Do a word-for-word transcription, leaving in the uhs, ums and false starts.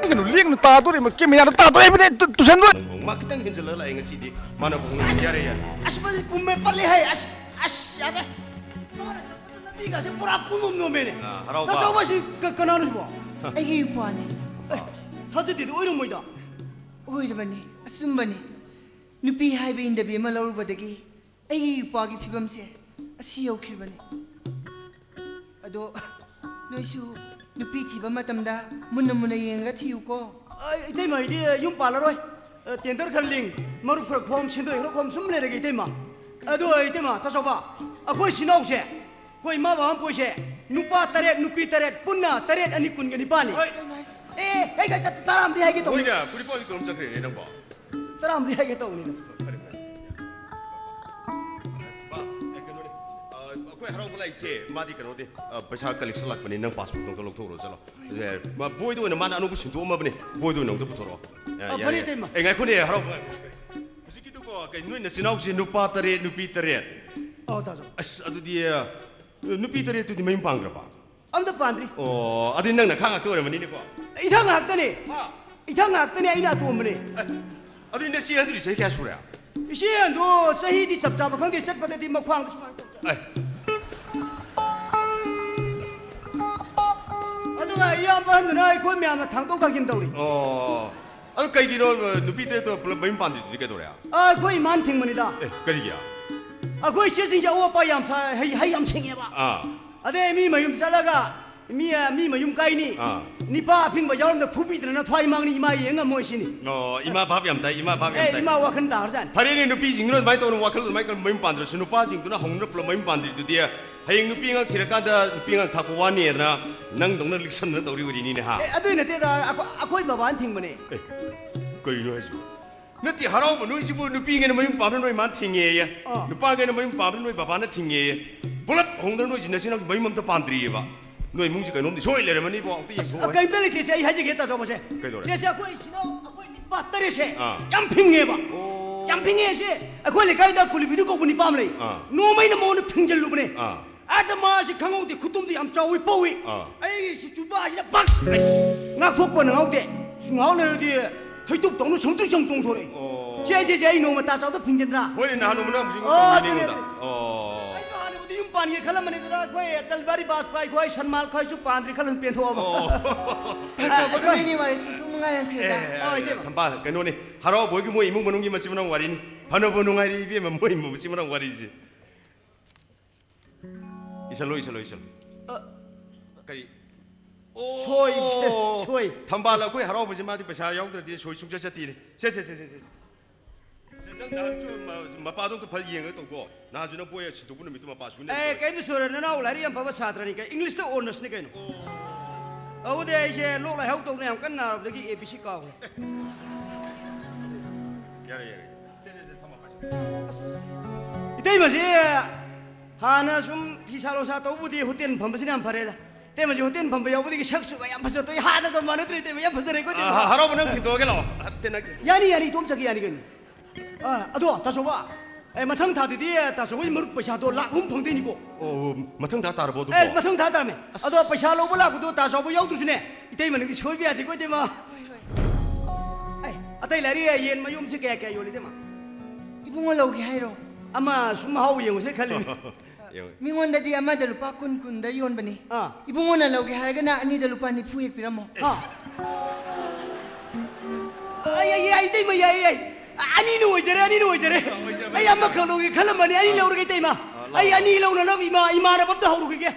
ꯀꯩꯅꯣ, ꯂꯦꯡꯅ ꯇꯥꯗꯣꯔꯦ, ꯀꯦꯃꯦꯔꯥꯗ ꯇꯥꯗꯣꯔꯦ ꯍꯥꯏꯕꯅꯦ, ꯇꯨ-, ꯇꯨꯁꯟꯗꯣꯔꯦ꯫ ꯅꯪ ꯃꯥ ꯈꯤꯇꯪ ꯍꯦꯟꯖꯜꯂ ꯂꯥꯛꯑꯦ ꯉꯁꯤꯗꯤ꯫ ꯃꯥꯅ ꯍꯣꯡꯉꯦ꯫ ꯌꯥꯔꯦ, ꯌꯥꯔꯦ꯫ ꯑꯁ, ꯃꯁꯤ ꯄꯨꯝꯃꯦ ꯄꯠꯂꯦ ꯍꯥꯏ꯫ ꯑꯁ, ꯑꯁ, ꯌꯥꯔꯦ꯫ ꯃꯥꯅ ꯆꯠꯄꯗ ꯂꯝꯕꯤꯒꯁꯦ ꯄꯨꯔꯥ ꯄꯨꯝꯅꯣꯝ ꯅꯣꯝꯃꯦꯅꯦ꯫ ꯑꯥ, ꯍꯔꯥꯎꯕ꯫ ꯇꯥꯆꯧꯕ, ꯁꯤ ꯀ-, ꯀꯅꯥꯅꯣ ꯁꯤꯕꯣ? ꯑꯩꯒꯤ ꯏꯄ꯭ꯋꯥꯅꯤ꯫ ꯑꯦ, ꯊꯥꯖꯗꯦꯗ, ꯑꯣꯏꯔꯝꯃꯣꯏꯗ꯫ ꯑꯣꯏꯔꯕꯅꯤ, ꯑꯆꯨꯝꯕꯅꯤ꯫ ꯅꯨꯄꯤ ꯍꯥꯏꯕ ꯏꯟꯗꯕꯤ ꯑꯃ ꯂꯧꯔꯨꯕꯗꯒꯤ ꯑꯩꯒꯤ ꯏꯄ꯭ꯋꯥꯒꯤ ꯐꯤꯕꯝꯁꯦ ꯑꯁꯤ ꯌꯧꯈꯤꯕꯅꯤ꯫ ꯑꯗꯣ ꯅꯣꯏꯁꯨ ꯅꯨꯄꯤ ꯊꯤꯕ ꯃꯇꯝꯗ ꯃꯨꯟꯅ ꯃꯨꯟꯅ ꯌꯦꯡꯉꯒ ꯊꯤꯌꯨꯀꯣ꯫ ꯑ, ꯏꯇꯩꯃ, ꯑꯩꯗꯤ ꯌꯨꯝ ꯄꯥꯜꯂꯔꯣꯏ꯫ ꯑ, ꯇꯦꯟꯗꯔ ꯈꯔ ꯂꯤꯡ, ꯃꯔꯨꯞ ꯈꯔ ꯈꯣꯝ, ꯁꯦꯟꯗꯣꯏ ꯈꯔ ꯈꯣꯝ, ꯁꯨꯝ ꯂꯩꯔꯒꯦ, ꯏꯇꯩꯃ꯫ ꯑꯗꯣ, ꯏꯇꯩꯃ, ꯇꯥꯆꯧꯕ, ꯑꯩꯈꯣꯏ ꯏꯆꯤꯟ ꯏꯅꯥꯎꯁꯦ, ꯑꯩꯈꯣꯏ ꯏꯃꯥ ꯕꯕꯥ ꯄꯣꯏꯁꯦ, ꯅꯨꯄꯥ ꯇꯔꯦꯠ, ꯅꯨꯄꯤ ꯇꯔꯦꯠ, ꯄꯨꯟꯅ ꯇꯔꯦꯠ, ꯑꯅꯤ, ꯀꯨꯟꯒ ꯅꯤꯄꯥꯜꯅꯤ꯫ ꯍꯣꯏ꯫ ꯑꯦ, ꯑꯩ ꯇ-, ꯇ-, ꯇꯔꯥꯃꯔꯤ ꯍꯥꯏꯒꯦ ꯇꯧꯕꯅꯤ꯫ ꯍꯣꯏꯅꯦ, ꯄꯨꯔꯤꯄꯥꯎꯗꯤ ꯀꯔꯝ ꯆꯠꯈ꯭ꯔꯦꯅꯦ ꯅꯪꯕꯣ? ꯇꯔꯥꯃꯔꯤ ꯍꯥꯏꯒꯦ ꯇꯧꯕꯅꯤꯗ꯫ ꯐꯔꯦ, ꯐꯔꯦ꯫ ꯕꯥ, ꯑꯦ, ꯀꯩꯅꯣꯅꯦ, ꯑ, ꯑꯩꯈꯣꯏ ꯍꯔꯥꯎꯕ ꯂꯥꯛꯏꯁꯦ, ꯃꯥꯗꯤ ꯀꯩꯅꯣꯗꯤ, ꯑ, ꯄꯩꯁꯥ ꯀꯂꯦꯛꯁꯟ ꯂꯥꯛꯄꯅꯤ, ꯅꯪ ꯄꯥꯁꯕꯨꯛꯇꯣ ꯑꯝꯇ ꯂꯧꯊꯣꯛꯎꯔꯣ, ꯆꯠꯂꯣ꯫ ꯑꯦ, ꯃꯥ ꯕꯣꯏꯗ ꯑꯣꯏꯅ ꯃꯥꯅ ꯑꯅꯧꯕ ꯁꯤꯟꯗꯣꯛꯑꯝꯃꯕꯅꯦ, ꯕꯣꯏꯗ ꯑꯣꯏꯅ ꯑꯝꯇ ꯄꯨꯊꯣꯔꯛꯑꯣ꯫ ꯑꯦ, ꯑ, ꯌꯥꯔꯦ, ꯐꯔꯦ, ꯌꯥꯔꯦ꯫ ꯏꯇꯩꯃ꯫ ꯑꯦ, ꯉꯥꯏꯈꯣꯅꯦ, ꯍꯔꯥꯎꯕ ꯉꯥꯏꯈꯣ꯫ ꯍꯧꯖꯤꯛꯀꯤꯗꯨꯀꯣ, ꯀꯩ, ꯅꯣꯏ ꯅꯆꯤꯟ ꯏꯅꯥꯎꯁꯦ ꯅꯨꯄꯥ ꯇꯔꯦꯠ, ꯅꯨꯄꯤ ꯇꯔꯦꯠ? ꯑꯧ, ꯇꯥꯆꯧ꯫ ꯑꯁ, ꯑꯗꯨꯗꯤ, ꯑ, ꯅꯨꯄꯤ ꯇꯔꯦꯠꯇꯨꯗꯤ ꯃꯌꯨꯝ ꯄꯥꯟꯈ꯭ꯔꯕ? ꯑꯝꯇ ꯄꯥꯟꯗ꯭ꯔꯤ꯫ ꯑꯣ, ꯑꯗꯨꯗꯤ ꯅꯪ ꯅꯈꯥ ꯉꯥꯛꯇ ꯑꯣꯏꯔꯝꯃꯅꯤꯅꯦꯀꯣ? ꯏꯊꯛ ꯉꯥꯛꯇꯅꯦ꯫ ꯍꯥ? ꯏꯊꯛ ꯉꯥꯛꯇꯅꯦ, ꯑꯩꯅ ꯑꯇꯣꯝꯕꯅꯦ꯫ ꯑꯦ, ꯑꯗꯨꯗꯤ ꯅꯆꯦ ꯑꯍꯟꯗꯨꯗꯤ ꯆꯍꯤ ꯀꯌꯥ ꯁꯨꯔꯦ? ꯏꯆꯦ ꯑꯍꯟꯗꯣ ꯆꯍꯤꯗꯤ ꯆꯞ ꯆꯥꯕ ꯈꯪꯗꯦ, ꯆꯠꯄꯗꯗꯤ ꯃꯈ꯭ꯋꯥꯡꯗ ꯁꯨꯃꯥꯏꯅ ꯇꯧ ꯆꯠ-, ꯑꯦ꯫ ꯑꯗꯨꯒ ꯏꯌꯥꯝꯕ ꯑꯍꯟꯗꯨꯅ ꯑꯩꯈꯣꯏ ꯃꯌꯥꯝꯅ ꯊꯥꯡꯗꯣꯛ ꯊꯥꯡꯖꯤꯟ ꯇꯧꯔꯤ꯫ ꯑꯣ, ꯑꯗꯨ ꯀꯩꯒꯤꯅꯣ, ꯑ, ꯅꯨꯄꯤ ꯇꯔꯦꯠꯇꯣ ꯄꯨꯂꯞ ꯃꯌꯨꯝ ꯄꯥꯟꯗ꯭ꯔꯤꯗꯨꯗꯤ ꯀꯩꯗꯧꯔꯦ? ꯑ, ꯑꯩꯈꯣꯏ ꯏꯃꯥꯅ ꯊꯤꯡꯕꯅꯤꯗ꯫ ꯑꯦ, ꯀꯔꯤꯒꯤ? ꯑꯩꯈꯣꯏ ꯏꯆꯦꯁꯤꯡꯁꯦ ꯑꯋꯣꯠ ꯑꯄꯥ ꯌꯥꯝ ꯁꯥ-, ꯍꯩ, ꯍꯩ ꯌꯥꯝ ꯁꯤꯡꯉꯦꯕ꯫ ꯑꯥ꯫ ꯑꯗꯩ ꯃꯤ ꯃꯌꯨꯝ ꯆꯠꯂꯒ ꯃꯤ, ꯃꯤ ꯃꯌꯨꯝ ꯀꯥꯏꯅꯤ꯫ ꯑꯥ꯫ ꯅꯤꯄꯥ ꯑꯐꯤꯡꯕ ꯌꯥꯎꯔꯝꯗ ꯐꯨꯕꯤꯗꯅ ꯊ꯭ꯋꯥꯏ ꯃꯥꯡꯅꯤ, ꯏꯃꯥ ꯌꯦꯡ ꯉꯝꯃꯣꯏ ꯁꯤꯅꯤ꯫ ꯑꯣ, ꯏꯃꯥ ꯚꯥꯞ ꯌꯥꯝ ꯇꯥꯏ, ꯏꯃꯥ ꯚꯥꯞ ꯌꯥꯝ ꯑꯦ, ꯇꯥꯏ꯫ ꯏꯃꯥ ꯋꯥꯈꯜ ꯇꯥꯔꯖꯥꯠꯅꯤ꯫ ꯐꯔꯦꯅꯦ, ꯅꯨꯄꯤꯁꯤꯡꯗꯨꯅ ꯑꯗꯨꯃꯥꯏꯅ ꯇꯧꯅ ꯋꯥꯈꯜ ꯑꯗꯨꯃꯥꯏꯅ ꯃꯌꯨꯝ ꯄꯥꯟꯗ꯭ꯔꯁꯨ, ꯅꯨꯄꯥꯁꯤꯡꯗꯨꯅ ꯍꯧꯅ ꯄꯨꯂꯞ ꯃꯌꯨꯝ ꯄꯥꯟꯗ꯭ꯔꯤꯗꯨꯗꯤ ꯍꯌꯦꯡ ꯅꯨꯄꯤ ꯑꯉꯥꯡ ꯊꯤꯔꯀꯥꯟꯗ ꯅꯨꯄꯤ ꯑꯉꯥꯡ ꯊꯥꯛꯄ ꯋꯥꯅꯤꯗꯅ ꯅꯪꯗꯧꯅ ꯂꯤꯛꯁꯟꯗꯅ ꯇꯧꯔꯤ ꯑꯣꯏꯔꯤꯅꯤꯅꯦ, ꯍꯥ? ꯑꯦ, ꯑꯗꯨꯏ ꯅꯠꯇꯦꯗ, ꯑꯩꯈꯣꯏ, ꯑꯩꯈꯣꯏ ꯕꯕꯥꯅ ꯊꯤꯡꯕꯅꯦ꯫ ꯑꯦ, ꯀꯩꯅꯣ ꯍꯥꯏꯁꯤꯕꯣ? ꯅꯠꯇꯦ, ꯍꯔꯥꯎꯕ ꯅꯣꯏꯁꯤꯕꯨ ꯅꯨꯄꯤꯉꯩꯅ ꯃꯌꯨꯝ ꯄꯥꯝꯕꯅ ꯅꯣꯏ ꯃꯥꯅ ꯊꯤꯡꯉꯦꯌꯦ꯫ ꯑꯥ꯫ ꯅꯨꯄꯥꯉꯩꯅ ꯃꯌꯨꯝ ꯄꯥꯝꯕꯅ ꯅꯣꯏ ꯕꯕꯥꯅ ꯊꯤꯡꯉꯦꯌꯦ꯫ ꯄꯨꯂꯞ ꯍꯧꯅ ꯅꯣꯏ ꯏꯆꯤꯟ ꯏꯅꯥꯎꯁꯤ ꯃꯌꯨꯝ ꯑꯝꯇ ꯄꯥꯟꯗ꯭ꯔꯤꯌꯦꯕ꯫ ꯅꯣꯏ ꯏꯃꯨꯡꯁꯤ ꯀꯩꯅꯣꯝꯗꯤ ꯁꯣꯏ ꯂꯩꯔꯝꯃꯅꯤꯕꯣ, ꯑꯝꯇ ꯑꯁ, ꯌꯦꯡꯊꯣꯛꯑꯣ꯫ ꯀꯩꯝꯇ ꯂꯩꯇꯦ ꯁꯦ, ꯑꯩ ꯍꯥꯏꯖꯒꯦ ꯇꯥꯆꯧꯕꯁꯦ꯫ ꯀꯩꯗꯧꯔꯦ? ꯁꯦ, ꯁꯦ, ꯑꯩꯈꯣꯏ ꯏꯆꯤꯟ ꯏꯅꯥꯎ, ꯑꯩꯈꯣꯏ ꯅꯤꯄꯥ ꯇꯔꯦꯠꯁꯦ ꯑꯥ꯫ ꯌꯥꯝ ꯐꯤꯡꯉꯦꯕ꯫ ꯑꯣ꯫ ꯌꯥꯝ ꯐꯤꯡꯉꯦ ꯁꯦ꯫ ꯑꯩꯈꯣꯏ ꯂꯩꯀꯥꯏꯗ ꯀꯨꯂꯤꯕꯤꯗꯨ ꯀꯧꯕ ꯅꯤꯄꯥ ꯑꯃ ꯂꯩ꯫ ꯑꯥ꯫ ꯅꯣꯡꯃꯩꯅ ꯃꯉꯣꯟꯗ ꯐꯤꯡꯖꯜꯂꯨꯕꯅꯦ꯫ ꯑꯥ꯫ ꯑꯗ ꯃꯥꯁꯤ ꯈꯪꯍꯧꯗꯦ, ꯈꯨꯇꯨꯝꯗꯤ ꯌꯥꯝ ꯆꯥꯎꯋꯤ, ꯄꯧꯏ꯫ ꯑꯥ꯫ ꯑꯩꯒꯤ ꯁꯤ ꯆꯨꯕꯥꯁꯤꯗ ꯕꯛ! ꯑꯁ! ꯉꯥꯛꯊꯣꯛꯄ ꯅꯪꯍꯧꯗꯦ꯫ ꯁꯨꯝ ꯉꯥꯏꯍꯥꯛ ꯂꯩꯔꯗꯤ ꯍꯩꯇꯨꯞ ꯇꯧꯅ ꯁꯪꯇ꯭ꯔꯤꯛ ꯁꯪ ꯇꯣꯡꯊꯣꯔꯛꯑꯦ꯫ ꯑꯣ꯫ ꯁꯦ, ꯁꯦ, ꯁꯦ, ꯑꯩ ꯅꯣꯡꯃ ꯇꯥ ꯆꯥꯎꯗ ꯐꯤꯡꯖꯤꯟꯗ꯭ꯔꯥ? ꯍꯣꯏꯅꯦ, ꯅꯍꯥꯟ ꯅꯣꯡꯃ ꯅꯪ ꯍꯧꯖꯤꯛ ꯑꯣ, ꯇꯧꯔꯤꯅꯦ ꯑꯗꯨꯅꯦ, ꯑꯩꯉꯣꯟꯗ꯫ ꯑꯗꯨꯅꯦ꯫ ꯑꯣ꯫ ꯑꯩꯁꯨ ꯍꯥꯟꯅꯕꯨꯗꯤ ꯌꯨꯝ ꯄꯥꯟꯒꯦ ꯈꯜꯂꯝꯕꯅꯤ, ꯗꯗꯥ, ꯑꯩꯈꯣꯏ ꯑꯇꯜ ꯕꯤꯍꯥꯔꯤ ꯕꯥꯖꯄꯥꯏ ꯈꯣꯏ, ꯁꯟꯃꯥꯜ ꯈꯣꯏꯁꯨ ꯄꯥꯟꯗ꯭ꯔꯤ ꯈꯜꯂ ꯄꯦꯟꯊꯣꯛꯑꯕ꯫ ꯑꯣ꯫ ꯑ, ꯑꯩꯈꯣꯏ ꯃꯤꯒꯤ ꯋꯥꯔꯤꯁꯤ ꯊꯨꯝ ꯉꯥꯏ ꯌꯥꯝꯈ꯭ꯔꯦꯗ꯫ ꯑꯦ, ꯑꯣ, ꯏꯕꯦꯝꯃ꯫ ꯊꯝꯕꯥꯜ, ꯀꯩꯅꯣꯅꯤ, ꯍꯔꯥꯎꯕ ꯍꯣꯏꯒꯤ ꯃꯣꯏ ꯏꯃꯨꯡ ꯃꯅꯨꯡꯒꯤ ꯃꯆꯤꯟ ꯃꯅꯥꯎ ꯋꯥꯔꯤꯅꯤ꯫ ꯐꯅꯕꯨ ꯅꯨꯡꯉꯥꯏꯔꯤ ꯏꯕꯦꯝꯃ, ꯃꯣꯏ ꯏꯃꯨꯡ ꯃꯆꯤꯟ ꯃꯅꯥꯎ ꯋꯥꯔꯤꯁꯦ꯫ ꯏꯁꯜꯂꯣ, ꯏꯁꯜꯂꯣ, ꯏꯁꯜꯂꯣ꯫ ꯑ꯫ ꯀꯔꯤ? ꯁꯣꯏ, ꯑꯣ! ꯁꯣꯏ꯫ ꯊꯝꯕꯥꯜ ꯑꯩꯈꯣꯏ ꯍꯔꯥꯎꯕꯁꯦ ꯃꯥꯗꯤ ꯄꯩꯁꯥ ꯌꯥꯎꯗ꯭ꯔꯗꯤ ꯁꯣꯏ ꯁꯨꯡꯆꯠ ꯆꯠꯇꯦꯅꯦ꯫ ꯁꯦ, ꯁꯦ, ꯁꯦ, ꯁꯦ, ꯁꯦ꯫ ꯁꯦ, ꯅꯪ ꯅꯍꯥꯟꯁꯨ ꯃ-, ꯃꯄꯥꯗꯣ ꯑꯝꯇ ꯐꯖ ꯌꯦꯡꯉꯒ ꯇꯧꯀꯣ꯫ ꯅꯍꯥꯟꯁꯨ ꯅꯪ ꯕꯣꯏ ꯁꯤꯟꯗꯣꯛꯄ ꯅꯨꯃꯤꯠꯇꯨ ꯃꯄꯥ ꯁꯨꯡꯂꯩ ꯑꯦ, ꯂꯩꯇꯕ꯫ ꯀꯩꯝꯇ ꯁꯣꯏꯔꯣꯏ, ꯅꯅꯥꯎ ꯂꯥꯏꯔꯤꯛ ꯌꯥꯝ ꯐꯕ ꯁꯥꯇ꯭ꯔꯅꯤ, ꯀꯩ, ꯏꯪꯂꯤꯁꯇ ꯑꯣꯅꯔꯁꯅꯤ ꯀꯩꯅꯣ꯫ ꯑꯣ꯫ ꯑꯗꯨꯗꯤ ꯑꯩꯁꯦ ꯂꯣꯛ ꯂꯥꯏꯍꯧ ꯇꯧꯗꯅ ꯌꯥꯝ ꯀꯟꯅ ꯅꯥꯔꯕꯗꯒꯤ ꯑꯦ ꯕꯤ ꯁꯤ ꯀꯥꯎꯈ꯭ꯔꯦ꯫ ꯌꯥꯔꯦ, ꯌꯥꯔꯦ꯫ ꯁꯦ, ꯁꯦ, ꯁꯦ, ꯊꯝꯃꯣ, ꯄꯥꯏꯁꯦ꯫ ꯏꯇꯩꯃꯁꯤ ꯍꯥꯟꯅ ꯁꯨꯝ ꯐꯤꯁꯥ ꯂꯣꯟꯁꯥ ꯇꯧꯕꯕꯨꯗꯤ ꯍꯣꯇꯦꯜ ꯐꯝꯕꯁꯤꯅ ꯌꯥꯝ ꯐꯔꯦꯗ꯫ ꯏꯇꯩꯃꯁꯤ ꯍꯣꯇꯦꯜ ꯐꯝꯕ ꯌꯥꯎꯕꯗꯒꯤ ꯁꯛꯁꯨ ꯌꯥꯝ ꯐꯖꯊꯣꯛꯑꯦ꯫ ꯍꯥꯟꯅꯒ ꯃꯥꯟꯅꯗ꯭ꯔꯦ, ꯏꯇꯩꯃ ꯌꯥꯝ ꯐꯖꯔꯦꯀꯣ, ꯏꯇꯩꯃ꯫ ꯑ, ꯍꯔꯥꯎꯕ ꯅꯪ ꯊꯤꯟꯗꯣꯛꯑꯒꯦ ꯂꯥꯛꯑꯣ꯫ ꯍꯔꯥꯎꯕ ꯅꯪ ꯊꯤꯟꯗꯣꯛꯑꯒꯦ꯫ ꯌꯥꯅꯤ, ꯌꯥꯅꯤ, ꯏꯇꯣꯝ ꯆꯠꯀꯦ, ꯌꯥꯅꯤ ꯀꯩꯅꯣ꯫ ꯑ, ꯑꯗꯣ, ꯇꯥꯆꯧꯕ, ꯑꯦ, ꯃꯊꯪ ꯊꯥꯗꯗꯤ ꯇꯥꯆꯧꯕꯒꯤ ꯃꯔꯨꯞ ꯄꯩꯁꯥꯗꯣ ꯂꯥꯛ ꯑꯍꯨꯝ ꯐꯪꯗꯣꯏꯅꯤꯀꯣ꯫ ꯑꯣ, ꯃꯊꯪ ꯊꯥ ꯇꯥꯔꯕꯣ ꯑꯗꯨꯕꯣ? ꯑꯦ, ꯃꯊꯪ ꯊꯥ ꯇꯥꯔꯝꯃꯦ꯫ ꯑꯗꯣ ꯄꯩꯁꯥ ꯂꯧꯕ ꯂꯥꯛꯄꯗꯣ ꯇꯥꯆꯧꯕ ꯌꯥꯎꯗ꯭ꯔꯁꯨꯅꯦ, ꯏꯇꯩꯃ ꯅꯪꯗꯤ ꯁꯣꯏꯕ ꯌꯥꯗꯦꯀꯣ, ꯏꯇꯩꯃ꯫ ꯍꯣꯏ, ꯍꯣꯏ꯫ ꯑꯦ, ꯑꯇꯩ ꯂꯥꯏꯔꯤ ꯌꯦꯟ ꯃꯌꯣꯝꯁꯦ ꯀꯌꯥ ꯀꯌꯥ ꯌꯣꯜꯂꯤ, ꯏꯇꯩꯃ? ꯏꯕꯨꯡꯉꯣ ꯂꯧꯒꯦ ꯍꯥꯏꯔꯣ? ꯑꯃ ꯁꯨꯝ ꯃꯍꯥꯎ ꯌꯦꯡꯉꯨꯁꯦ ꯈꯜꯂꯤꯅꯦ꯫ ꯌꯦꯡꯉꯨ꯫ ꯃꯤꯉꯣꯟꯗꯗꯤ ꯑꯃꯗ ꯂꯨꯄꯥ ꯀꯨꯟ, ꯀꯨꯟꯗ ꯌꯣꯟꯕꯅꯤ꯫ ꯑꯥ꯫ ꯏꯕꯨꯡꯉꯣꯅ ꯂꯧꯒꯦ ꯍꯥꯏꯔꯒꯅ ꯑꯅꯤꯗ ꯂꯨꯄꯥ ꯅꯤꯐꯨ ꯍꯦꯛ ꯄꯤꯔꯝꯃꯣ꯫ ꯑꯥ꯫ ꯑꯩ, ꯑꯩ, ꯑꯩ, ꯏꯇꯩꯃ, ꯌꯥꯏ, ꯌꯥꯏ꯫ ꯑꯅꯤꯅ ꯑꯣꯏꯖꯔꯦ, ꯑꯅꯤꯅ ꯑꯣꯏꯖꯔꯦ꯫ ꯑꯥ, ꯑꯣꯏꯖꯔꯦ, ꯑꯩ ꯑꯣꯏꯖꯔꯦ꯫ ꯑꯃꯈꯛ ꯂꯧꯒꯦ ꯈꯜꯂꯝꯕꯅꯤ, ꯑꯅꯤ ꯑꯥ꯫ ꯂꯧꯔꯒꯦ, ꯏꯇꯩꯃ꯫ ꯑꯥ, ꯂꯧꯔꯣ, ꯑꯩ ꯑꯅꯤ ꯂꯧꯔꯣ꯫ ꯂꯧꯅꯅꯕ ꯏꯃꯥ, ꯏꯃꯥꯟꯅꯕ ꯑꯝꯇ ꯍꯧꯔꯨꯈꯤꯒꯦ꯫